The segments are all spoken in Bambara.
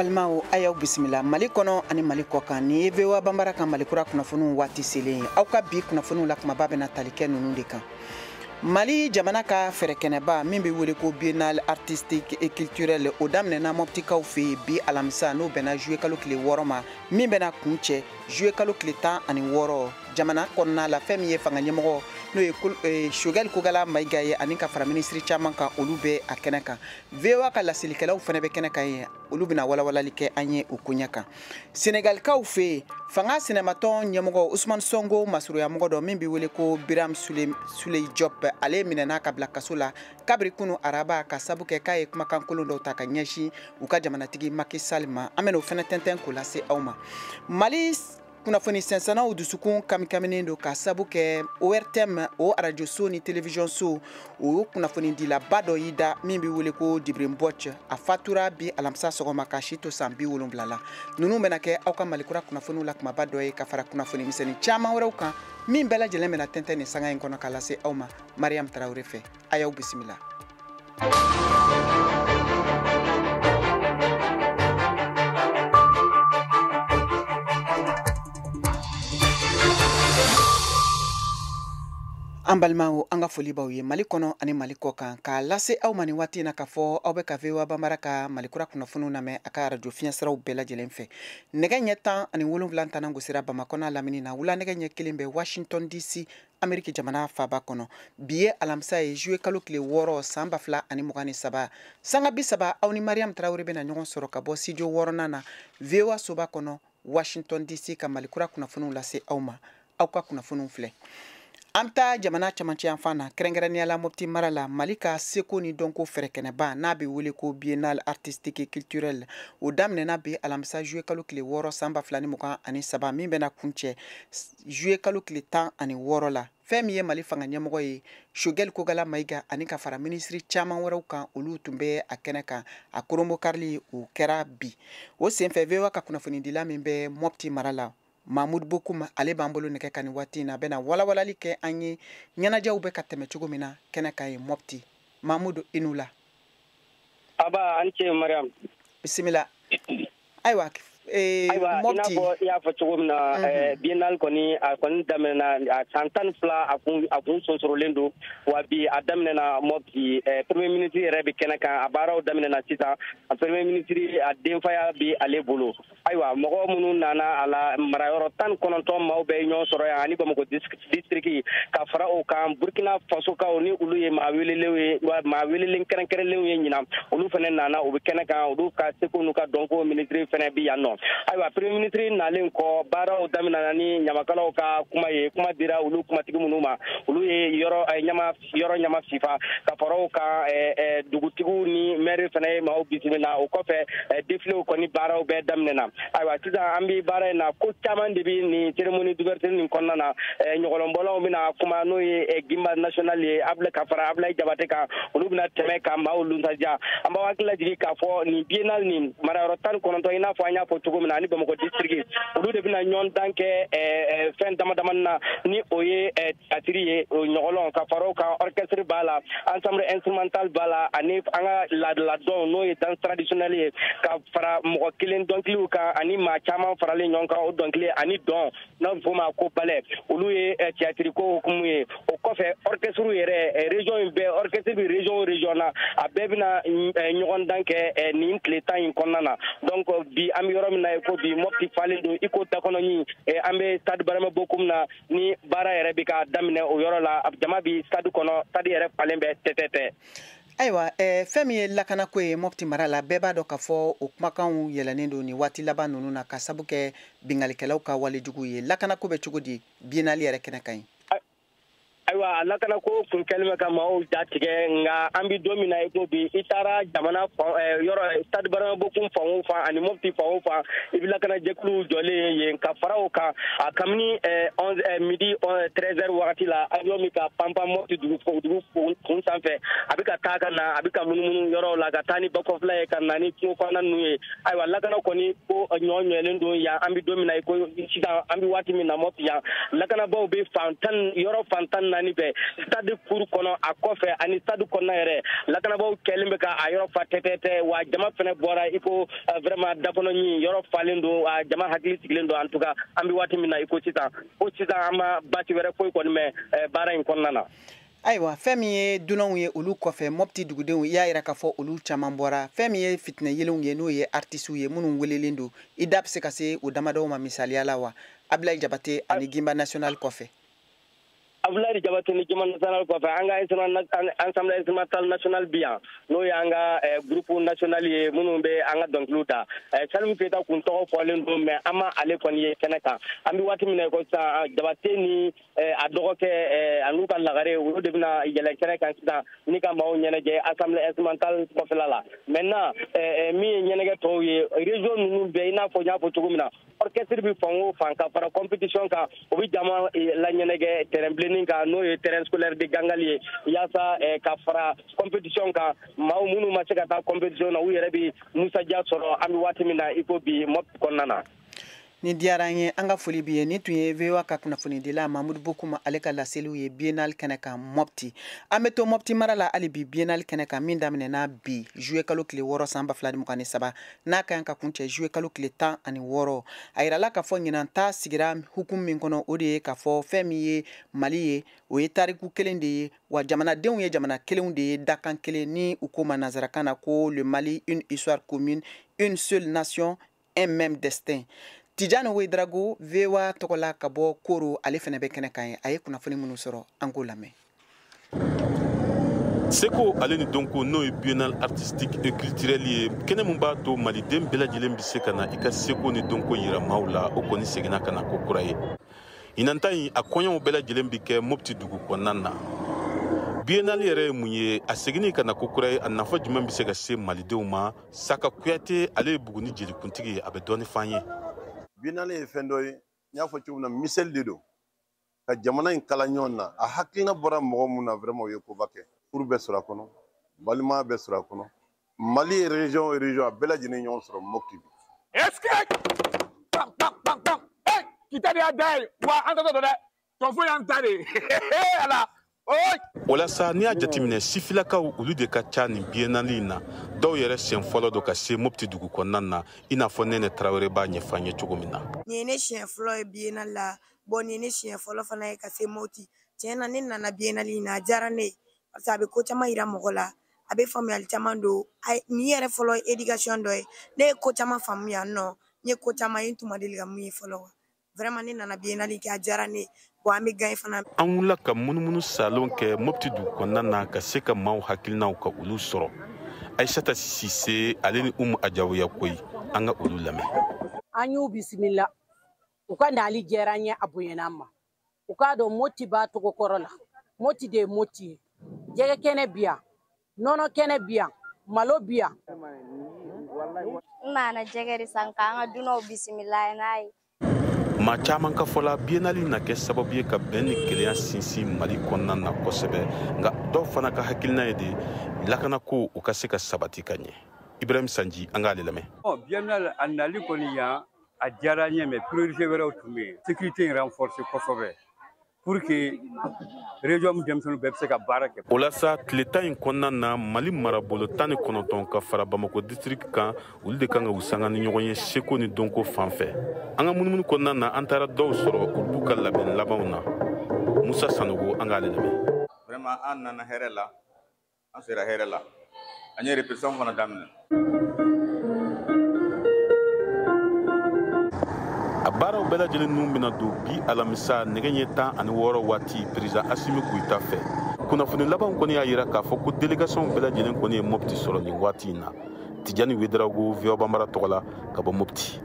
Balimaw, a y'aw bisimila Mali kɔnɔ ani Mali kɔ kan. Nin ye VOA Banbara ka Mali kura kunnafoniw waati selen ye. Aw ka bi kunnafoniw la kumaba bɛna tali kɛ ninnu de kan. Mali jamana ka fɛɛrɛkɛnɛba min bɛ wele ko Biennale artistique et culturelle, o daminɛna Mɔptikaw fɛ yen bi alamisa, n'o bɛnna juillet kalo tile 6 ma, min bɛna kun cɛ juillet kalo tile 16. Jamana kɔnɔna la, fɛn min ye fanga ɲɛmɔgɔ, n'o ye Choguel Kokalla Maïga ye, ani ka fara minisiri caman kan, olu bɛ a kɛnɛ kan. VOA ka laselikɛlaw fana bɛ kɛnɛ kan yen, olu bɛna walawalali kɛ an ye o koɲɛ kan. Senegalikaw fɛ yen, fanga sinamatɔn ɲɛmɔgɔ Ousmane Sonko masurunyamɔgɔ dɔ min bɛ wele ko Birame Souleye Diop, ale minɛna ka bila kaso la kabiri kunu araba, ka sabu kɛ k'a ye kumakan kolon dɔw ta ka ɲɛsin u ka jamanatigi Macky Sall ma. An bɛna o fana tɛntɛn k'o lase aw ma. Mali kunnafoni sɛnsɛnnaw dusukun kamikaminen don ka sabu kɛ ORTM, o arajoso ni télévision so, o kunnafonidilaba dɔ y'i da min bɛ wele ko Djibril Mbodj. A fatura bi alamisa sɔgɔma ka si to san 70 la. Ninnu bɛna kɛ aw ka Mali kura kunnafoniw la kumaba dɔ ye, ka fara kunnafoni misɛnnin caman wɛrɛw kan min bɛɛ lajɛlen bɛna tɛntɛn nin sanga in kɔnɔ ka lase aw ma Mariam Tarawele fɛ. A y'aw bisimila. An balimaw, an ka foli b'aw ye Mali kɔnɔ ani Mali kɔ kan, k'a lase aw ma nin waati in na k'a fɔ aw bɛ ka VOA Banbara ka Mali kura kunnafoniw lamɛn a ka arajo fiɲɛsiraw bɛɛ lajɛlen fɛ. Nɛgɛ ɲɛ 17 tannan gosira Bamakɔ n'a lamini na, wula nɛgɛ ɲɛ 1 bɛ Washington DC, Ameriki jamana faaba kɔnɔ. Bi ye alamisa ye, juillet kalo tile 6 san 2023, sanga 30, aw ni Mariam Tarawele bɛna ɲɔgɔn sɔrɔ ka bɔ studio 6nan na VOA soba kɔnɔ Washington DC, ka Mali kura kunnafoniw lase aw ma. Aw ka kunnafoniw filɛ. An bɛ taa jamana camancɛ yanfan na, kɛrɛnkɛrɛnnenya la Mopti mara la, Mali ka seko ni dɔnko fɛɛrɛkɛnɛba n'a bɛ wele ko Biennale artistique et culturelle, o daminɛna bi alamisa juillet kalo tile 6 san 2023, min bɛna kuncɛ juillet kalo tile 16 la. Fɛn min ye Mali fanga ɲɛmɔgɔ ye Choguel Kokalla Maïga, ani ka fara minisiri caman wɛrɛw kan, olu tun bɛ a kɛnɛ kan. A koronbokarili o kɛra bi. O senfɛ, VOA ka kunnafonidila min bɛ Mopti mara la, Mahmoud Bokoum, ale b'an bolo nɛgɛ kan nin waati in na, a bɛna walawalali kɛ an ye ɲɛnajɛw bɛ ka tɛmɛ cogo min na kɛnɛ kan yen Mopti. Mahmoud, i n'u la. Aba, an ce Mariam. Bisimila. Ayiwa, ayiwa, i n'a fɔ i y'a fɔ cogo min na, Biennale kɔni, a kɔni daminɛna a san 12, a kun sonsorolen don wa. Bi a daminɛna Mopti, premier ministre yɛrɛ bɛ kɛnɛ kan, a baaraw daminɛna sisan. A premier ministre, a denfaya bi ale bolo. Ayiwa, mɔgɔ minnu nana a la, marayɔrɔ 19 maaw bɛ ɲɔgɔn sɔrɔ yan ani Bamakɔ district, ka fara o kan Burkina Faso kaw ni olu ye maa welelenw ye, maa welelen kɛrɛnkɛrɛnlenw ye ɲinan, olu fana nana, u bɛ kɛnɛ kan, olu ka seko n'u ka dɔnko ministre fana bi yan nɔ. Ayiwa, premier ministre nalen kɔ, baaraw daminɛna ni ɲamakalaw ka kuma ye. Kuma dira olu kumatigi minnu ma, olu ye yɔrɔ ɲama yɔrɔ ɲama fifa. Ka fara o kan, dugutigiw ni maire fana ye maaw bisimila. O kɔfɛ, défiléw kɔni baaraw bɛɛ daminɛna. Ayiwa, sisan an bɛ baara in na, ko caman de bɛ nin cérémonie d'ouverture nin kɔnɔna na. Ɲɔgɔlɔnbɔlaw bɛna kuma, n'o ye Gimba national ye, Abulaye, ka fara Abulaye Jabate kan, olu bɛna tɛmɛ ka maaw nisɔndiya. An b'aw hakili lajigin k'a fɔ nin Biennale nin, marayɔrɔ 19, i n'a fɔ an y'a fɔ cogo min na, ani Bamakɔ district, olu de bɛna ɲɔgɔn dan kɛ fɛn dama damani na, ni o ye théâtre ye, o ɲɔgɔlɔn, ka fara o kan orchestre b'a la, ensemble instrumental b'a la, ani an ka laadala dɔn, n'o ye danse traditionnelle ye, ka fara mɔgɔ kelen dɔnkiliw kan ani maa caman faralen ɲɔgɔn kan o dɔnkili, ani dɔn n'a bɛ f'o ma ko ballet, olu ye théâtre ko hukumu ye. O kɔfɛ, orchestre yɛrɛ, région in bɛɛ orchestre bɛ région o région na, a bɛɛ bɛna ɲɔgɔn dan kɛ nin tile 10 in kɔnɔna na. Donc bi an bɛ yɔrɔ min na i ko bi, Mopti falen don i ko dakɔnɔɲin. An bɛ stade Barama Bokum na ni baara yɛrɛ bɛ ka daminɛ o yɔrɔ la. Jama bi stade kɔnɔ, stade yɛrɛ falen bɛ tɛtɛtɛ. Ayiwa, fɛn min ye lakanako ye Mopti mara la, bɛɛ b'a dɔn k'a fɔ o kumakanw yɛlɛnnen don nin waati laban ninnu na, ka sabu kɛ bingalikɛlaw ka walejugu ye. Lakanako bɛ cogo di Biennale yɛrɛ kɛnɛ kan yen? Ayiwa, lakanako kun kɛlen bɛ ka maaw jatigɛ, nka an bɛ don min na i ko bi, i taara jamana yɔrɔ stade Barama Bokum fan o fan ani Mopti fan o fan, i bɛ lakanajɛkuluw jɔlen ye yen. Ka fara o kan, a kabini midi 13 heures wagati la, avion bɛ ka panpan Mopti dugu kun sanfɛ, a bɛ ka taa ka na, a bɛ ka munumunu yɔrɔw la, ka taa ni bakɔfila ye, ka na ni kungo kɔnɔna ninnu ye. Ayiwa, lakana kɔni ko ɲɔ ɲɛlen don yan. An bɛ don min na i ko sisan, an bɛ waati min na Mopti yan, lakanabaaw bɛ fan tan yɔrɔ fan 14. naani bɛɛ, stade cour kɔnɔ, a kɔfɛ ani stade kɔnɔna yɛrɛ, lakanabaaw kɛlen bɛ ka a yɔrɔ fa tɛtɛtɛ. Wa jama fɛnɛ bɔra i ko vraiment dakɔnɔ ɲi, yɔrɔ falen don, a jama hakili sigilen don. En tout cas, an bɛ waati min na i ko sisan, ko sisan an ma baasi wɛrɛ foyi kɔni mɛn baara in kɔnɔna na. Ayiwa, fɛn min ye dunanw ye, olu kɔfɛ Mɔpti dugudenw, i y'a yira k'a fɔ olu caman bɔra. Fɛn min ye fitinɛ yelenw ye, n'o ye artisiw ye minnu welelen don, i da bɛ se ka se o damadɔw ma misaliya la wa? Abulayi Jabate ani Gimba National kɔfɛ. Abulayi Jabate ni Gimba National kɔfɛ, an ka Ensemble Instrumental National bi yan, n'o y'an ka groupe national ye minnu bɛ an ka dɔnkiliw da. Salimu Keyita kun tɔgɔ fɔlen don, mais an ma ale kɔni ye kɛnɛ kan. An bɛ waati min na i ko sisan, Jabate ni a dɔgɔkɛ a n'u ka lagare, olu de bɛna yɛlɛn kɛnɛ kan sisan ni ka maaw ɲɛnajɛ Assemblée instrumentale kɔfɛla la. Maintenant, min ye ɲɛnajɛ tɔw ye, région ninnu bɛɛ, i n'a fɔ n y'a fɔ cogo min na, orchestre bɛ fan o fan ka fara compétition kan, o bɛ jama laɲɛnajɛ terrain bilennin kan, n'o ye terrain scolaire de Gangali ye, yaasa ka fara compétition kan, maaw minnu ma se ka taa compétition na, u yɛrɛ bɛ musadiya sɔrɔ. An bɛ waati min na i ko bi, Mopti kɔnɔna na. Ni diyara an ye, an ka foli bi ye. Ni tun ye VOA ka kunnafonidila Mamudu Bokuma, ale ka laseliw ye Biennale kɛnɛ kan Mopti. An bɛ to Mopti mara la hali bi, Biennale kɛnɛ kan min daminɛna bi juillet kalo tile 6 san 2023, n'a ka kan ka kuncɛ juillet kalo tile 16. A yirala k'a fɔ ɲinan ta sigira hukumu min kɔnɔ, o de ye k'a fɔ fɛn min ye Mali ye, o ye tariku kelen de ye, wa jamanadenw ye jamana kelenw de ye, dakan kelen, ni u ko ma nanzarakan na ko le Mali, une histoire commune, une seule nation, un même destin. Tijani Wedrago, VOA tɔgɔ la ka bɔ Koro, ale fana bɛ kɛnɛ kan ye. A ye kunnafoni minnu sɔrɔ, an k'o lamɛn. Seko ale ni dɔnko, n'o ye Biennale artistique et culturelle ye, kɛnɛ mun b'a to maliden bɛɛ lajɛlen bɛ se ka na i ka seko ni dɔnko yira maaw la, o kɔni seginna ka na ko kura ye. Ɲinan ta in, a kɔɲɔw bɛɛ lajɛlen bɛ kɛ Mopti dugu kɔnɔna na. Biennale yɛrɛ ye mun ye? A seginni ka na ko kura ye, a nafa jumɛn bɛ se ka se malidenw ma? Saka Kuyate, ale ye Buguni jelikuntigi ye, a bɛ dɔɔni f'an ye. Biennale ye fɛn dɔ ye, n y'a fɔ cogo min na, miseli de don ka jamana in kala ɲɔgɔn na. A hakilina bɔra mɔgɔ mun na, vraiment o ye koba kɛ. Furu bɛ sɔrɔ a kɔnɔ, balimaya bɛ sɔrɔ a kɔnɔ. Mali ye région o région, a bɛɛ lajɛlen ɲɔgɔn sɔrɔ Mopti bi. Est-ce que pam pam pam pam, hey, kita de y'a da ye wa, an tatɔ dɛ, tɔfo y'an ta de ye ala. O la sa, n'i y'a jateminɛ, sifilakaw olu de ka ca nin Biennale in na. Dɔw yɛrɛ siɲɛ fɔlɔ don ka se Mopti dugu kɔnɔna na, i n'a fɔ Nɛnɛ Tarawele b'a ɲɛfɔ an ye cogo min na. Nin ye ne siɲɛ fɔlɔ ye Biennale la. Bon, nin ye ne siɲɛ fɔlɔ fana ye ka se Mopti. Tiɲɛ na, ne nana Biennale in na, a diyara ne ye, parce que a bɛ ko caman yira mɔgɔ la, a bɛ faamuyali caman don. Nin yɛrɛ fɔlɔ ye éducation dɔ ye. Ne ye ko caman faamu yan nɔ, n ye ko caman ye, n tun ma deli ka mun ye fɔlɔ. Vraiment, ne nana Biennale kɛ, a diyara ne ye. Bon, an bɛ gagner fana. An wulila ka munumunu salon kɛ Mopti dugu kɔnɔna na ka se ka maaw hakilinaw ka olu sɔrɔ. Aïssata Cissé ale ni Umu Ajawiya Koyi, an ka olu lamɛn. An y'u bisimila, u ka nali diyara an ye, a bonyana an ma. U k'a dɔn Mopti b'a tɔgɔ kɔrɔ la, Mopti de ye Mopti ye. Jɛgɛ kɛnɛ bi yan, nɔnɔ kɛnɛ bi yan, malo bi yan. N nana jɛgɛ de san k'an ka dunanw bisimila n'a ye. Maa caman ka fɔ la, Biennale na kɛ sababu ye ka bɛn ni kelenya sinsin Mali kɔnɔna na kosɛbɛ, nka dɔw fana ka hakilina ye de lakanako o ka se ka sabati ka ɲɛ. Ibrahim Sanji, an k'ale lamɛn. Biennale a nali kɔni yan, a diyara n ye, mais priorité wɛrɛw tun bɛ yen. Sécurité in renforcer kosɛbɛ pour que région denmisɛnninw bɛɛ bɛ se ka baara kɛ. O la sa, tile 10 in kɔnɔna na, Mali marabolo 19 ka fara Bamako district kan, olu de kan ka u sanga ni ɲɔgɔn ye seko ni dɔnko fan fɛ. An ka munumunu kɔnɔna na, an taara dɔw sɔrɔ olu b'u ka labɛn labanw na. Musa Sanogo, an k'ale lamɛn. Vraiment, an nana hɛrɛ la, an sera hɛrɛ la, an ye répétition fana daminɛ. A baaraw bɛɛ lajɛlen ninnu bɛna don bi alamisa nɛgɛ ɲɛ 16 waati président Asimi Goyita fɛ. Kunnafoni labanw kɔni y'a yira k'a fɔ ko délégation bɛɛ lajɛlen kɔni ye Mopti sɔrɔ nin waati in na. Tijani Wedrago, VOA Bambara tɔgɔ la ka bɔ Mopti.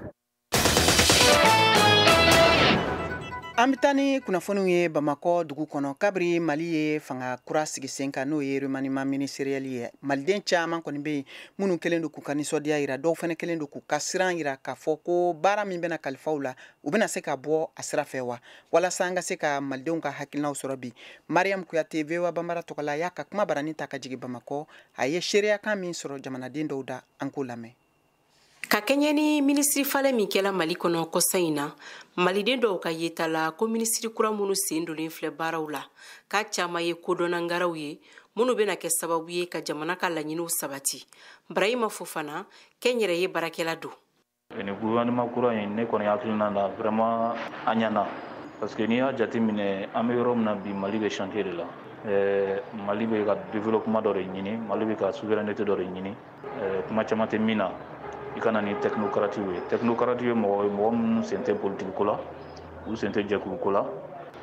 An bɛ taa ni kunnafoniw ye Bamakɔ dugu kɔnɔ. Kabiri Mali ye fanga kura sigi sen kan, n'o ye remaniement ministériel ye, maliden caman kɔni bɛ yen minnu kɛlen don k'u ka nisɔndiya yira, dɔw fana kɛlen don k'u ka siran yira k'a fɔ ko baara min bɛna kalifa u la, u bɛna se ka bɔ a sira fɛ wa. Walasa an ka se ka malidenw ka hakilinaw sɔrɔ bi, Mariam Kuyate, VOA Bambara tɔgɔ la, y'a ka kuma barani ta ka jigin Bamakɔ. A ye seereyakan min sɔrɔ jamanaden dɔw da, an k'o lamɛn. Ka kɛɲɛ ni minisiri falen min kɛla Mali kɔnɔ kɔsa in na, maliden dɔw ka yeta la ko minisiri kura minnu sen donnen filɛ baaraw la, k'a caman ye kodɔnnangaraw ye minnu bɛna kɛ sababu ye ka jamana ka laɲiniw sabati. Brahima Fofana, kɛnyɛrɛye baarakɛla don. Ni gouvernement kura in, ne kɔni hakilina la, vraiment a ɲɛna, parce que n'i y'a jateminɛ, an bɛ yɔrɔ min na bi, Mali bɛ chantier de la. Mali bɛ ka développement dɔ de ɲini, Mali bɛ ka souveraineté dɔ de ɲini. Kuma caman tɛ min na, i ka na ni technocrate ye. Technocrate ye mɔgɔ ye, mɔgɔ minnu sen tɛ politique ko la, u sen tɛ jɛkulu ko la.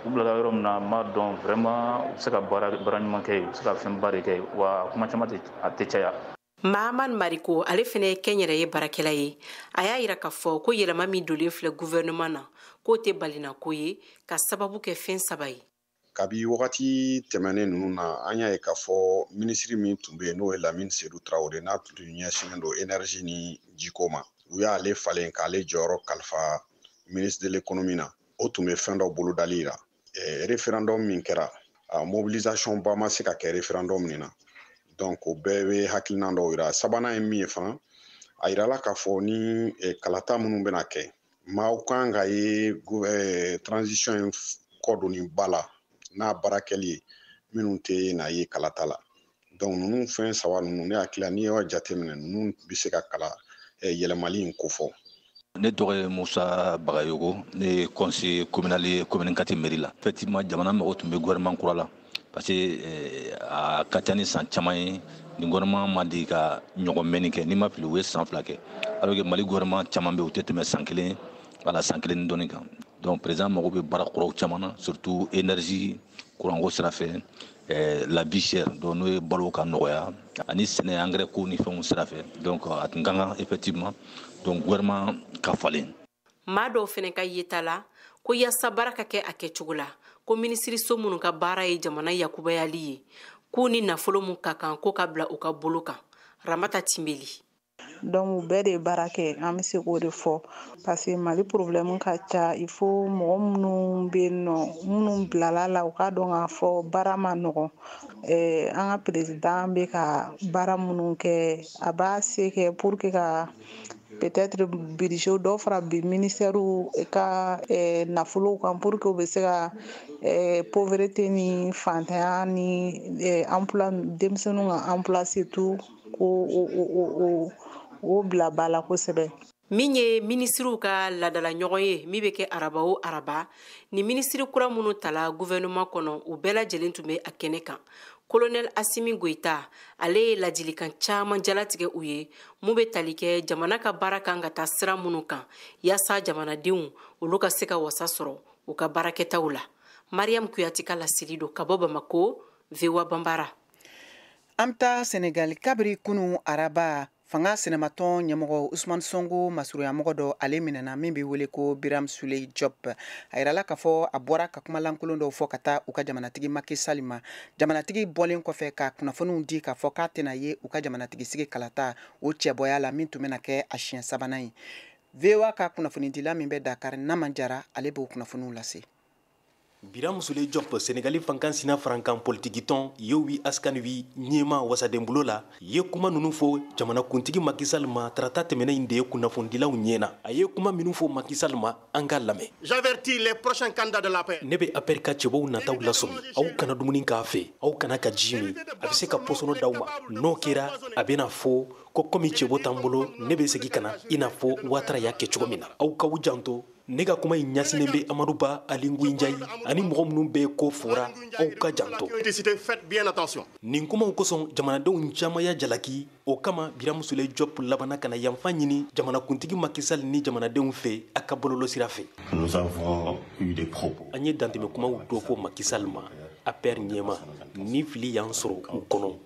U bilala yɔrɔ min na, n b'a dɔn vraiment u bɛ se ka baara ɲuman kɛ yen, u bɛ se ka fɛnba de kɛ, wa kuma caman tɛ, a tɛ caya. Mahaman Mariko, ale fɛnɛ ye kɛnyɛrɛye baarakɛla ye. A y'a yira k'a fɔ ko yɛlɛma min donnen filɛ gouvernement na, k'o tɛ balinako ye, ka sababu kɛ fɛn saba ye. Kabi wagati tɛmɛnen ninnu na, an y'a ye k'a fɔ minisiri min tun bɛ yen, n'o ye Lamine Seydou Traoré, n'a tun ɲɛsinnen don énergie ni jiko ma, u y'ale falen k'ale jɔyɔrɔ kalifa ministre de l'économie na. O tun bɛ fɛn dɔ bolodali la. Référendum min kɛra, a mobilisation ba ma se ka kɛ référendum nin na, donc o bɛɛ bɛ hakilina dɔw yira. Sabanan ye min ye fana, a yirala k'a fɔ ni kalata minnu bɛna kɛ, maaw kan ka ye transition in kɔ donni ba la n'a baara kɛli ye, minnu tɛ na ye kalata la. Donc ninnu fɛn saba ninnu, ne hakili la, n'i y'a jateminɛ, ninnu bɛ se ka kala yɛlɛmali in kofɔ. Ne tɔgɔ ye Musa Bagayogo, ne ye conseiller communal ye commune 4 mairie la. Effectivement, jamana mago tun bɛ gouvernement kura la, parce que a ka ca ni san caman ye ni gouvernement ma deli ka ɲɔgɔn mɛnni kɛ. N'i ma fili, u ye san 2 kɛ, alors que Mali gouvernement caman bɛ yen, u tɛ tɛmɛ san 1, wala san 1 ni dɔɔnin kan. Donc président mago bɛ baara kuraw caman na, surtout énergie, kuranko sira fɛ, la vie chère, donc n'o ye balo ka nɔgɔya, ani sɛnɛ, engrais ko ni fɛnw sira fɛ. Donc a tun ka kan effectivement, donc gouvernement ka falen. Maa dɔw fɛnɛ ka yeta la ko yaasa baara ka kɛ a kɛcogo la, ko minisiriso minnu ka baara ye jamana yakubayali ye, k'u ni nafolo mun ka kan, ko ka bila u ka bolo kan. Ramata Timbeli. Donc u bɛɛ de ye baara kɛ, an bɛ se k'o de fɔ, parce que Mali problème ka ca. Il faut mɔgɔ minnu bɛ yen nɔ, minnu bilala la, u k'a dɔn k'a fɔ baara ma nɔgɔn. An ka président bɛ ka baara minnu kɛ, a b'a se kɛ pour que ka peut-être budget dɔ fara bi ministère ka nafolow kan, pour que u bɛ se ka pauvreté ni fantanya ni emploi, denmisɛnninw ka emploi surtout, ko o bila ba la kosɛbɛ. Min ye minisiriw ka ladala ɲɔgɔn ye min bɛ kɛ araba o araba, ni minisiri kura minnu tala gouvernement kɔnɔ, u bɛɛ lajɛlen tun bɛ a kɛnɛ kan. Colonel Assimi Goïta, ale ye ladilikan caman jalatigɛ u ye mun bɛ tali kɛ jamana ka baara kan ka taa sira minnu kan, yaasa jamanadenw olu ka se ka wasa sɔrɔ u ka baarakɛtaw la. Mariam Kuyate ka laseli don ka bɔ Bamako, VOA Banbara. An bɛ taa Senegal. Kabiri kunu araba, fanga sinamatɔn ɲɛmɔgɔ Usman Sonko masurunyamɔgɔ dɔ, ale minɛna, min bɛ wele ko Biram Souleye Diop. A yirala k'a fɔ a bɔra ka kumalankolon dɔw fɔ ka taa u ka jamanatigi Macky Sall ma. Jamanatigi bɔlen kɔfɛ ka kunnafoniw di k'a fɔ k'a tɛna ye u ka jamanatigi sigi kalata o cɛbɔya la, min tun bɛna kɛ a siɲɛ sabanan ye. VOA ka kunnafonidila min bɛ Dakar, Naman Jara, ale b'o kunnafoniw lase. Biram Souleye Diop, Senegali fankan sina farankan politikitɔn Yewwi Askan Wi ɲɛma wasadenbulo la, ye kuma ninnu fɔ jamanakuntigi Macky Sall ma tarata tɛmɛnen in de ye kunnafonidilaw ɲɛna. A ye kuma minnu fɔ Macky Sall ma, an k'a lamɛn. J'avertis les prochains candidats de l'APR. Ne bɛ APR ka cɛbɔw nataw lasɔmi. Aw kana dumuni k'a fɛ, aw kana ka ji min, a bɛ se ka pɔsɔnɔ d'aw ma. N'o kɛra, a bɛna fɔ ko komi cɛbɔ t'an bolo, ne bɛ segin ka na i n'a fɔ Ouattara y'a kɛ cogo min na. Aw k'aw janto. Ne ka kuma in ɲɛsinnen bɛ Amadou Ba, Aly Ngouille Ndiaye ani mɔgɔ minnu bɛ ko fɔra, aw ka janto. Nin kumaw kosɔn, jamanadenw caman y'a jalaki. O kama, Biram Souleye Diop labanna ka na yanfa ɲini jamanakuntigi Macky Sall ni jamanadenw fɛ a ka bɔlɔlɔ sira fɛ. An ye dantɛmɛ kumaw dɔ fɔ Macky Sall ma, APR ɲɛma, ni fili y'an sɔrɔ u kɔnɔ.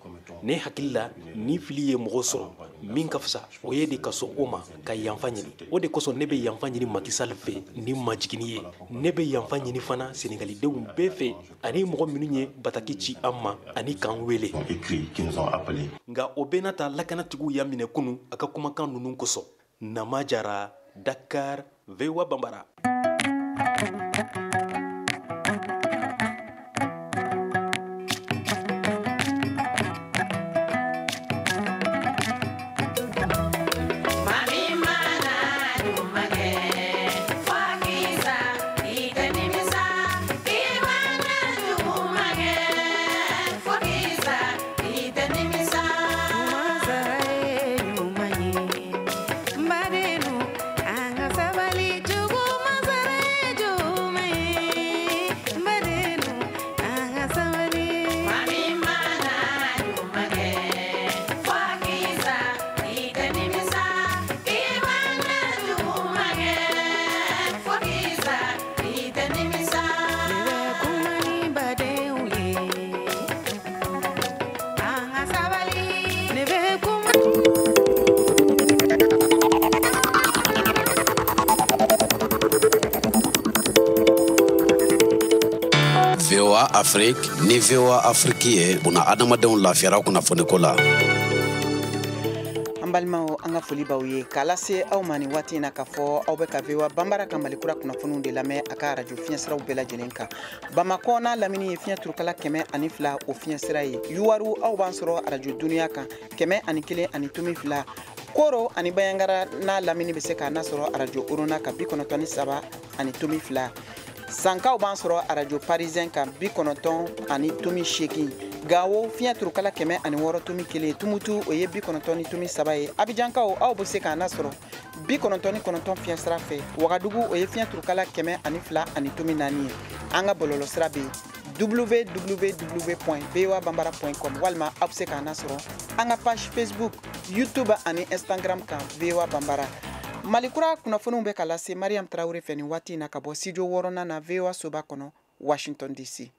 Ne hakili la, ni fili ye mɔgɔ sɔrɔ min ka fisa, o ye de ka sɔn o ma ka yanfa ɲini. O de kosɔn ne bɛ yanfa ɲini Macky Sall fɛ ni majiginni ye. Ne bɛ yanfa ɲini fana Senegalidenw bɛɛ fɛ, ani mɔgɔ minnu ye bataki ci an ma ani k'an wele. Nka o bɛɛ n'a ta, lakanatigiw y'a minɛ kunu a ka kumakan ninnu kosɔn. Nama Jara, Dakar, VOA Banbara. Mami. VOA Afrique ni VOA Afrique ye buna adamadenw lafiyara kunnafoniko la. An balimaw, an ka foli b'aw ye k'a lase aw ma nin waati in na k'a fɔ aw bɛ ka VOA Banbara ka Malikura kunnafoniw de lamɛn a ka arajo fiɲɛsiraw bɛɛ lajɛlen kan. Bamakɔ n'a lamini ye fiɲɛ turukala 102 o fiɲɛsira ye. Yuwaru, aw b'an sɔrɔ arajo duniya kan 101.2. Koro ani Bayangara n'a lamini bɛ se k'a nasɔrɔ arajo Orona ka 93.2. Sankaw b'an sɔrɔ arajo Parisien kan 90.8. Gawo, fiɲɛ turukala 106.1. Tumutu, o ye 90.3 ye. Abijankaw, aw bɛ se k'an nasɔrɔ 99 fiɲɛ sira fɛ. Wagadugu, o ye fiɲɛ turukala 102.4 ye. An ka bɔlɔlɔsira bɛ yen www.voabambara.com, walima aw bɛ se k'an nasɔrɔ an ka page Facebook, YouTube ani Instagram kan VOA Bambara. Malikura kunnafoniw bɛ ka lase Mariam Tarawele fɛ nin waati in na ka bɔ studio wɔɔrɔnan na VOA soba kɔnɔ, Washington DC.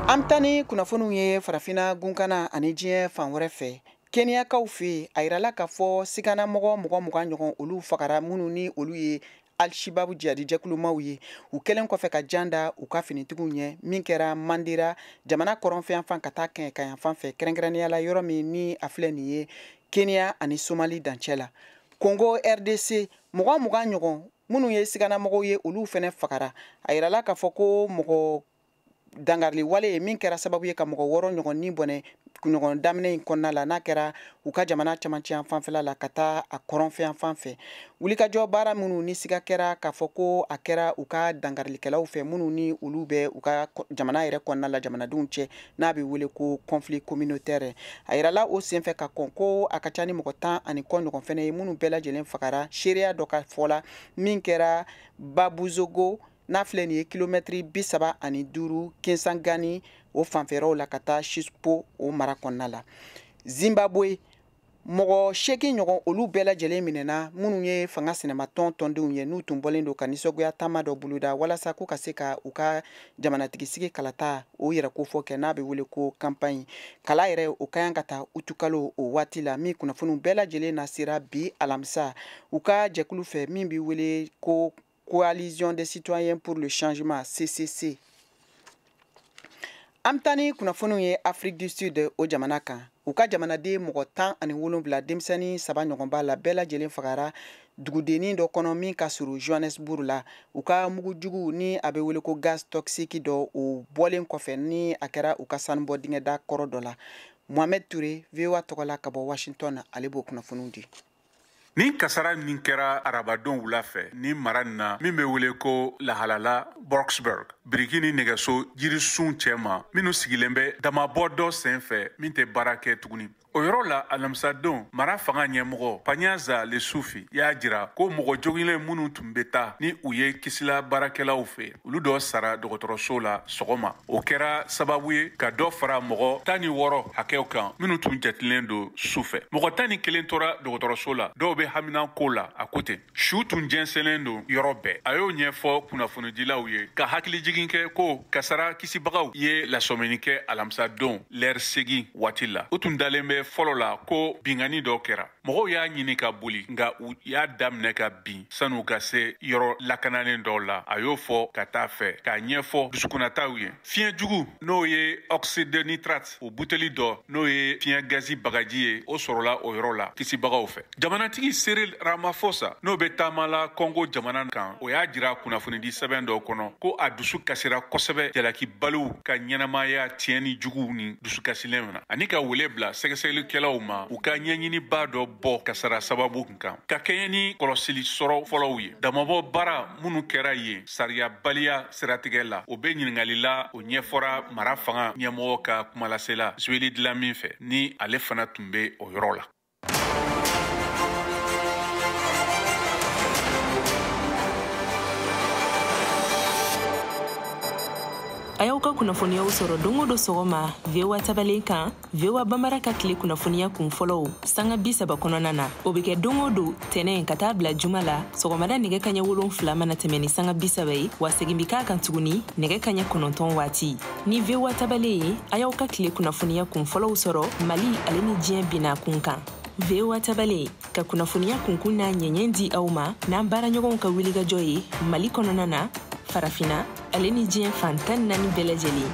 An bɛ taa ni kunnafoniw ye Farafinna gunkana ani diɲɛ fan wɛrɛ fɛ. Keniyakaw fɛ yen, a yirala k'a fɔ siganamɔgɔ mɔgɔ 20 ɲɔgɔn, olu fagara, minnu ni olu ye Alshibabu jihadijɛkulumaw ye, u kɛlen kɔfɛ ka jan da u ka finitigiw ɲɛ, min kɛra Mandera jamana kɔrɔnfɛ fan ka taa kɛɲɛka fan fɛ, kɛrɛnkɛrɛnnenya la yɔrɔ min ni a filɛ nin ye Kenya ani Somali dancɛ la. Congo RDC, mɔgɔ 20 ɲɔgɔn minnu ye siganamɔgɔw ye, olu fɛnɛ fagara. A yirala k'a fɔ ko mɔgɔ dangarili wale ye min kɛra sababu ye ka mɔgɔ 6 ɲɔgɔn ni bɔnɛ kunɲɔgɔn daminɛ in kɔnɔna la, n'a kɛra u ka jamana camancɛ fanfɛla la ka taa a kɔrɔnfɛ fan fɛ. Wulikajɔ baara minnu ni siga kɛra k'a fɔ ko a kɛra u ka dangarilikɛlaw fɛ, minnu ni olu bɛ u ka jamana yɛrɛ kɔnɔna la jamanadenw cɛ, n'a bɛ wele ko conflit communautaire. A yirala o senfɛ ka kɔn ko a ka ca ni mɔgɔ 10 ani kɔ ɲɔgɔn fɛnɛ ye minnu bɛɛ lajɛlen fagara, seereya dɔ ka fɔ la min kɛra Babuzogo, n'a filɛ nin ye kilomɛtiri 35 Kisangani o fanfɛyɔrɔw la ka taa Shispo o mara kɔnɔna la. Zimbabwe, mɔgɔ 8 ɲɔgɔn, olu bɛɛ lajɛlen minɛna, minnu ye fanga sinamatɔn tɔndenw ye, n'u tun bɔlen don ka nisɔngoya taama dɔ boloda walasa k'u ka se ka u ka jamanatigisigi kalata o yɛrɛ kofɔ kɛ, n'a bɛ wele ko campagne. Kala yɛrɛ, o ka kan ka taa utukalo o waati la, min kunnafoniw bɛɛ lajɛlen na sera bi alamisa u ka jɛkulu fɛ min bɛ wele ko Coalition des citoyens pour le changement, CCC. An bɛ taa ni kunnafoniw ye Afrique du Sud o jamana kan. U ka jamanaden mɔgɔ 17, denmisɛnnin 3 ɲɔgɔn b'a la, bɛɛ lajɛlen fagara dugudennin dɔ kɔnɔ min ka surun Johannesburg la, u ka mugujugu ni a bɛ wele ko gaz toxique dɔ, o bɔlen kɔfɛ ni a kɛra u ka sanubɔ dingɛda kɔrɔ dɔ la. Mohamed Touré, VOA tɔgɔ la ka bɔ Washington, ale b'o kunnafoniw di. Nin kasara min kɛra arabadon wula fɛ ni mara nin na min bɛ wele ko lahalala Boksburg, biriki ni nɛgɛso jirisun cɛma minnu sigilen bɛ damabɔ dɔ sen fɛ min tɛ baara kɛ tuguni o yɔrɔ la. Alamisadon, mara fanga ɲɛmɔgɔ Panyaza Lesufi y'a jira ko mɔgɔ jogilen minnu tun bɛ taa ni u ye kisila baarakɛlaw fɛ, olu dɔ sara dɔgɔtɔrɔso la sɔgɔma. O kɛra sababu ye ka dɔ fara mɔgɔ 16 hakɛw kan minnu tun jatilen don su fɛ. Mɔgɔ 11 tora dɔgɔtɔrɔso la, dɔw bɛ hamina ko la, a ko ten. Su tun jɛnsɛnlen don yɔrɔ bɛɛ, a y'o ɲɛfɔ kunnafonidilaw ye, ka hakilijigin kɛ ko kasara kisibagaw ye lasɔmini kɛ alamisadon lɛri 8 waati la. U tun dalen bɛ fɔlɔ la ko binkanni dɔ kɛra. Mɔgɔw y'a ɲini ka boli, nka u y'a daminɛ ka bin san'u ka se yɔrɔ lakananen dɔw la, a y'o fɔ ka taa fɛ k'a ɲɛfɔ dusukunnataw ye. Fiɲɛ jugu, n'o ye oxyde nitrate, o buteli dɔ, n'o ye fiɲɛ gazi bagaji ye, o sɔrɔla o yɔrɔ la kisibagaw fɛ. Jamanatigi Cyril Ramaphosa, n'o bɛ taama la Congo jamana kan, o y'a jira kunnafonidi sɛbɛn dɔ kɔnɔ ko a dusu kasira kosɛbɛ jalakibaliw ka ɲɛnamaya tiɲɛni juguw ni dusukasilenw na, ani ka wele bila sɛgɛsɛgɛlikɛlaw ma u ka ɲɛɲiniba dɔ bɔ kasara sababu kun kan, ka kɛɲɛ ni kɔlɔsili sɔrɔ fɔlɔw ye. Damabɔ baara minnu kɛra yen sariyabaliya siratigɛ la, o bɛ ɲiningali la, o ɲɛfɔra mara fanga ɲɛmɔgɔ ka kumalasela Zweli Dlamini fɛ, ni ale fana tun bɛ o yɔrɔ la. A y'aw ka kunnafoniyaw sɔrɔ don o don sɔgɔma VOA tabalen kan, VOA Bambara ka tile kunnafoniya kun fɔlɔw sanga 30 kɔnɔna na. O bɛ kɛ don o don tɛnɛ ka taa bila juma la sɔgɔmada nɛgɛ kaɲɛ 7 mana tɛmɛ ni sanga 30 ye, wa segin bɛ k'a kan tuguni nɛgɛ kaɲɛ 9 waati. Ni VOA tabalen ye, a y'aw ka tile kunnafoniya kun fɔlɔw sɔrɔ Mali ale ni diɲɛ bina kun kan. VOA tabale ka kunnafoniya kunkun n'a ɲɛɲɛ di aw ma n'an baaraɲɔgɔnw ka wulikajɔ ye Mali kɔnɔna na, Farafinna ale ni diɲɛ fan 14 bɛɛ lajɛlen.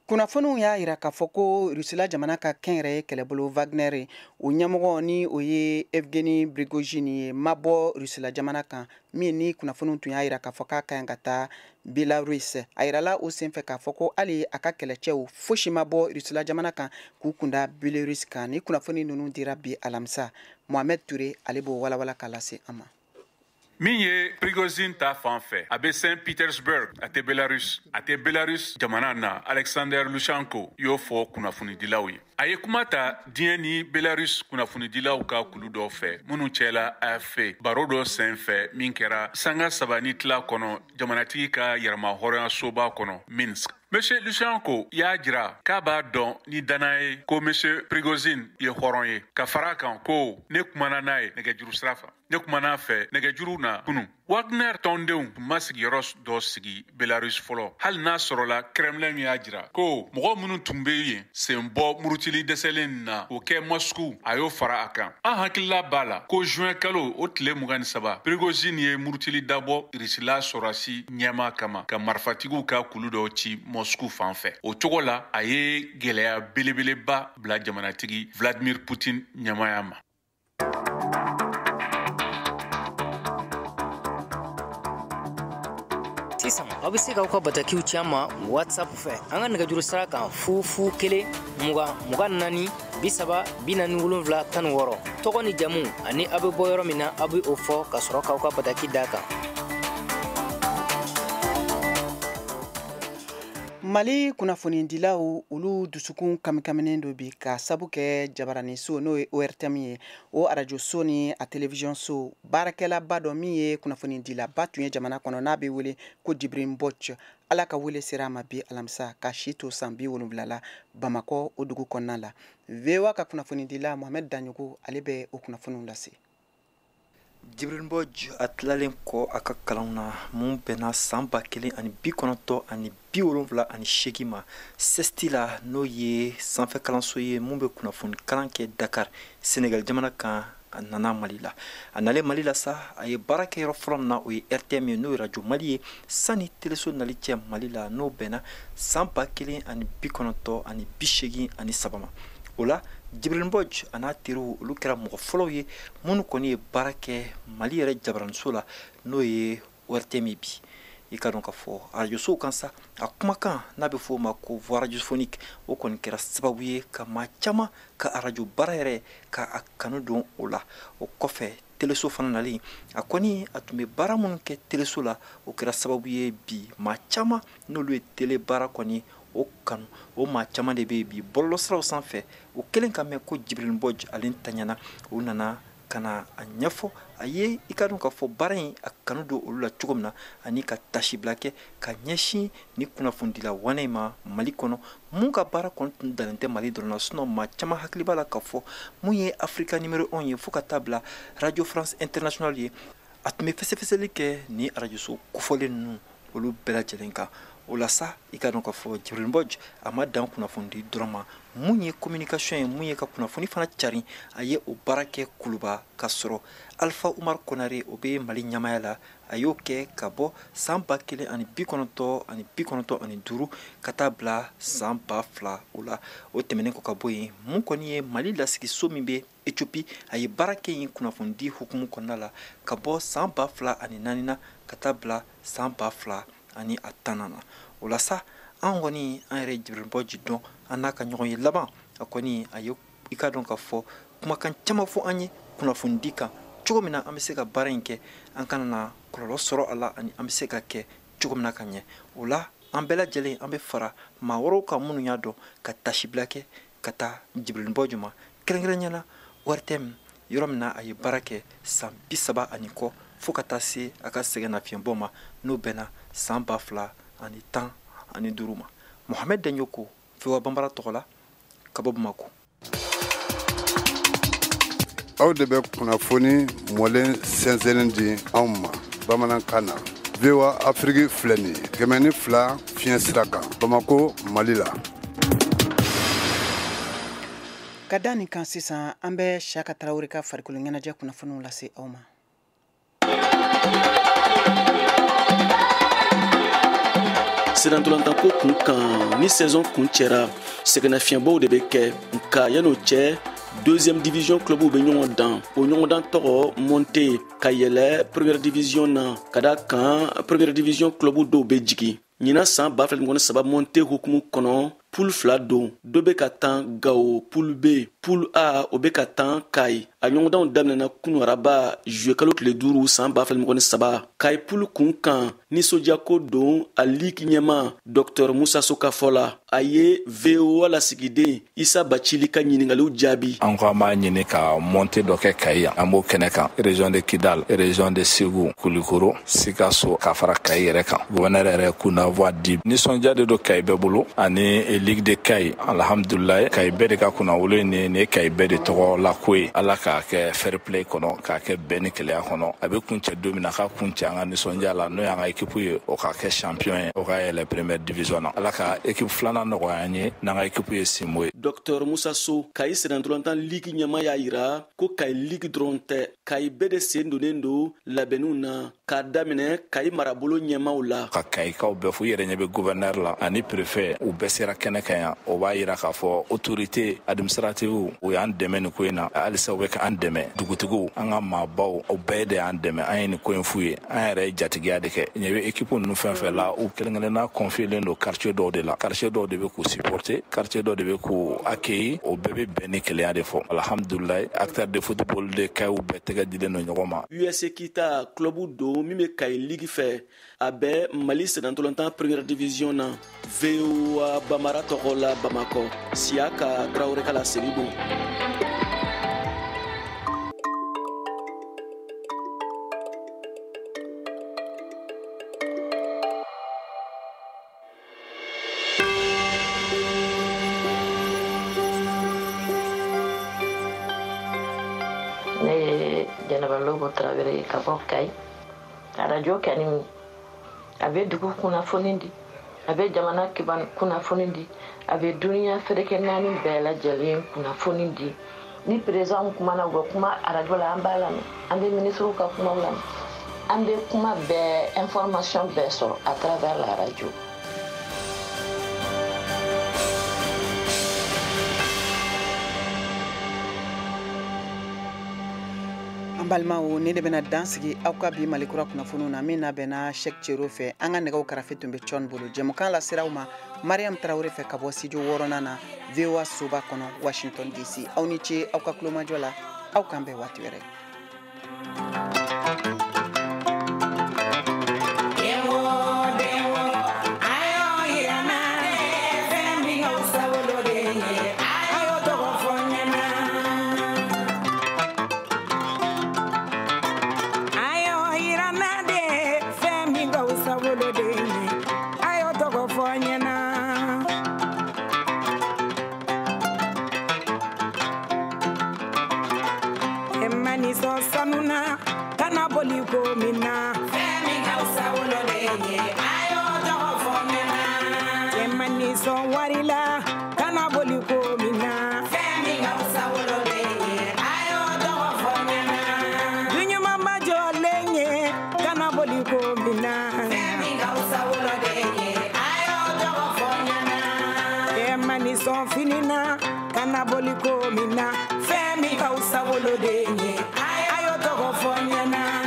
Kunnafoniw y'a yira k'a fɔ ko Rusila jamana ka kɛnyɛrɛye kɛlɛbolo Wagner o ɲɛmɔgɔ ni o ye Evgeny Prigojine ye mabɔ Rusila jamana kan, min ni kunnafoniw tun y'a yira k'a fɔ k'a ka ɲi ka taa Belarus. A yirala o senfɛ k'a fɔ ko hali a ka kɛlɛcɛw fosi ma bɔ Rusila jamana kan k'u kunda Belarus kan. Ni kunnafoni ninnu dira bi alamisa. Mohamed Touré ale b'o walawala k'a lase an ma. Min ye Prigozhin ta fan fɛ, a bɛ Saint Petersburg, a tɛ Belarus, a tɛ Belarus jamana na. Alexander Lushenko y'o fɔ kunnafonidilaw ye. A ye kuma ta diɲɛ ni Belarus kunnafonidilaw ka kulu dɔ fɛ minnu cɛla AFP baro dɔ sen fɛ min kɛra sanga 3 ni tila kɔnɔ jamanatigi ka yɛrɛmahɔrɔnyasoba kɔnɔ Minsk. Monsieur Lushenko y'a jira k'a b'a dɔn ni danaya ye ko Monsieur Prigozhin ye hɔrɔn ye, ka fara a kan ko ne kumana n'a ye nɛgɛjuru sira fɛ. Ne kumana a fɛ nɛgɛjuru na kunun. Wagner tɔndenw tun ma sigiyɔrɔ dɔ sigi Belarus fɔlɔ, hali n'a sɔrɔla Kremlin y'a jira ko mɔgɔ minnu tun bɛ yen sen bɔ murutili dɛsɛlen na o kɛ Moscou, a y'o fara a kan. An hakilila b'a la ko juin kalo o tile 23, Prigozhin ye murutili dabɔ Irisila sɔrɔdasi ɲɛmaa kama ka marifatigiw ka kulu dɔw ci Moscou fan fɛ. O cogo la, a ye gɛlɛya belebeleba bila jamanatigi Vladimir Poutine ɲɛmaaya ma. Sisan aw bɛ se k'aw ka batakiw ci an ma WhatsApp fɛ an ka nɛgɛjuru sira kan 0 0 1 20 24 30 47 16. Tɔgɔ ni jamu ani aw bɛ bɔ yɔrɔ min na, aw bɛ o fɔ ka sɔrɔ k'aw ka bataki d'a kan. Mali kunnafonidilaw olu dusukun kamikaminen do bi ka sabu kɛ jabaraniso n'o ye ORTM ye, o arajoso ni a télévision-so baarakɛlaba dɔ min ye kunnafonidilaba tun ye jamana kɔnɔ n'a bɛ wele ko Djibril Mbodj. Ala ka wele sera a ma bi alamisa ka si to san 70 la Bamakɔ o dugu kɔnɔna la. VOA ka kunnafonidila Mohamed Daɲogo ale bɛ o kunnafoniw lase. Djibril Mbodj a tilalen kɔ a ka kalanw na mun bɛnna san 1978 ma CESTI la, n'o ye sanfɛ kalanso ye mun bɛ kunnafoni kalan kɛ Dakar, Senegal jamana kan. A nana Mali la. A nalen Mali la sa, a ye baara kɛ yɔrɔ fɔlɔ min na, o ye RTM ye, n'o ye Radio Mali ye, sani teleso nali cɛ Mali la, n'o bɛnna san 1983 ma. O la Djibril Mbodj a n'a teriw olu kɛra mɔgɔ fɔlɔw ye minnu kɔni ye baara kɛ Mali yɛrɛ jabaraniso la, n'o ye ORTM bi. I ka dɔn k'a fɔ arajosow kan sa, a kumakan n'a bɛ fɔ o ma ko voix radiophonique, o kɔni kɛra sababu ye ka maa caman ka arajo baara yɛrɛ ka a kanu don o la. O kɔfɛ teleso fana nalen, a kɔni a tun bɛ baara minnu kɛ teleso la, o kɛra sababu ye bi maa caman n'olu ye tele baara kɔni o kanu, o maa caman de bɛ bi bɔlɔlɔsiraw sanfɛ. O kelen ka mɛn ko Djibril Mbodj ale tanyana, o nana ka na a ɲɛfɔ a ye i ka dɔn k'a fɔ baara in a kanu don olu la cogo min na, ani ka tasibila kɛ ka ɲɛsin ni kunnafonidila wane in ma Mali kɔnɔ, mun ka baara kɔni tun dannen tɛ Mali dɔrɔn na, sinon maa caman hakili b'a la k'a fɔ mun ye Africa numéro 1 ye fo ka taa bila Radio France Internationale ye, a tun bɛ fɛsɛfɛsɛli kɛ ni arajoso kofɔlen ninnu olu bɛɛ lajɛlen kan. O la sa, i ka dɔn k'a fɔ Djibril Mbodj a ma dan kunnafonidi dɔrɔn ma, mun ye communication ye, mun ye ka kunnafoni fana carin, a ye o baara kɛ Kuluba ka sɔrɔ Alpha Umar Konare o bɛ Mali ɲɛmaaya la, a y'o kɛ ka bɔ san 1995 ka taa bila san 2000. O la o tɛmɛnen kɔ ka bɔ yen, mun kɔni ye Mali lasigiso min bɛ Ethiopie, a ye baara kɛ yen kunnafonidi hukumu kɔnɔna la ka bɔ san 2004 na ka taa bila san 2010 na. O la sa, an kɔni an yɛrɛ Djibril Mbodj dɔn, an n'a ka ɲɔgɔn ye laban, a kɔni a ye i ka dɔn k'a fɔ kumakan caman fɔ an ye kunnafonidi kan, cogo min na an bɛ se ka baara in kɛ, an kana na kɔlɔlɔ sɔrɔ a la, ani an bɛ se ka kɛ cogo min na ka ɲɛ. O la an bɛɛ lajɛlen an bɛ fara maa wɛrɛw kan minnu y'a dɔn ka tasibila kɛ ka taa Djibril Mbodj ma, kɛrɛnkɛrɛnnenya la ORTM, yɔrɔ min na a ye baara kɛ san 30 ani kɔ fo ka taa se a ka sɛgɛnnafiɲɛbɔ ma, n'o bɛnna san 2015 ma. Mohamed Daɲoko, VOA Banbara tɔgɔ la ka bɔ Bamakɔ. Aw de bɛ kunnafoni mɔlen sɛnsɛnnen di anw ma bamanankan na. VOA Afrique filɛ nin ye 102 fiɲɛ sira kan Bamakɔ, Mali la. Ka da nin kan sisan, an bɛ Siyaka Tarawele ka farikolo ɲɛnajɛ kunnafoniw lase aw ma. Sennantolatanko kun kan, ni saison kun cɛra, sɛgɛnnafiɲɛbɔw de bɛ kɛ. Nka yan'o cɛ, deuxième division clubw bɛ ɲɔgɔn dan. O ɲɔgɔndan tɔgɔ monte ka yɛlɛ première division na, ka da kan première division clubw dɔw bɛ jigin. Ɲinan san 2023 monte hukumu kɔnɔ, poule 2 don, dɔ bɛ ka tan Gawo, poule B, poule A o bɛ ka tan Kayi. A ɲɔgɔndanw daminɛna kunu araba juillet kalo tile 5 san 2023. Kayi poule kun kan, nisɔndiyako don a ligue ɲɛma Dr Musa Soka fɔ la. A ye VOA lasigiden Isa Bacili ka ɲiningaliw jaabi. An ko an b'a ɲini ka monte dɔ kɛ Kayi yan, an b'o kɛnɛ kan. Région de Kidal, région de Segu, Kulikoro, Sikaso, ka fara Kayi yɛrɛ kan. Gouverneur yɛrɛ coup d'envoi di. Nisɔndiya de don Kayi bɛɛ bolo ani ligue de Kayi. Alhamdulilayi, Kayi bɛɛ de ka kunnawolo nin ye Kayi bɛɛ de tɔgɔ la ko ye. Ala k'a kɛ fair play kɔnɔ, k'a kɛ bɛn ni keleya kɔnɔ. A bɛ kuncɛ don min na, k'a kuncɛ an ka nisɔndiya la, n'o y'an ka équipe ye, o ka kɛ champion ye, o ka yɛlɛ première division na. Ala ka équipe filanan nɔgɔya an ye, n'an ka équipe ye Sinbo ye. Dr Musa So, Kayi sennantolatan ligue ɲɛma y'a yira ko Kayi ligue dɔrɔn tɛ, Kayi bɛɛ de sen donnen don labɛnniw na k'a daminɛ Kayi marabolo ɲɛmaw la. Ka Kayikaw bɛɛ fo, i yɛrɛ ɲɛ bɛ gouverneur la ani préfet, u bɛɛ sera kɛnɛ kan yan. O b'a yira k'a fɔ autorité administrative u y'an dɛmɛ nin ko in na, halisa u bɛ k'an dɛmɛ. Dugutigiw, an ka maabaw, o bɛɛ de y'an dɛmɛ. An ye nin ko in f'u ye, an yɛrɛ ye jatigiya de kɛ. Ɲɛ bɛ équipe ninnu fɛn fɛn la, u kelen kelenna confielen don quartier dɔw de la. Quartier dɔw de bɛ k'u supporter, quartier dɔw de bɛ k'u accueillir. O bɛɛ bɛ bɛn ni kelenya de fɔ. Alhamdulilayi, acteur de football de Kayiw bɛɛ tɛgɛ dilen don ɲɔgɔn ma. USA Kita club don min bɛ Kayi ligue fɛ, a bɛ Mali sennantolatan première division na. VOA Bamara tɔgɔ la Bamakɔ, Siyaka Tarawele ka laseli don. Ne ye Jɛnɛba Lobo Tarawele ye ka bɔ Kayi. Arajo kɛni a bɛ dugu kunnafoni di, a bɛ jamana kunnafoni di, a bɛ duniya ferekɛ naani bɛɛ lajɛlen kunnafoni di. Ni président kumana, u bɛ kuma arajo la, an b'a lamɛn. An bɛ ministres ka kumaw lamɛn, an bɛ kuma bɛɛ, information bɛɛ sɔrɔ à travers la radio. An balimaw, ne de bɛna dan sigi aw ka bi Malikura kunnafoniw na min labɛnna Cheick Cero fɛ. An ka nɛgɛw karafe tun bɛ Cɔn bolo. Jɛmukan lasera aw ma Mariam Tarawele fɛ ka bɔ studio 6nan na VOA soba kɔnɔ Washington DC. Aw ni ce aw ka kulomajɔ la, aw k'an bɛn waati wɛrɛ. Kana boli ko min na, fɛn min ka fisa woloden ye, a y'o tɔgɔ fɔ n ɲɛna.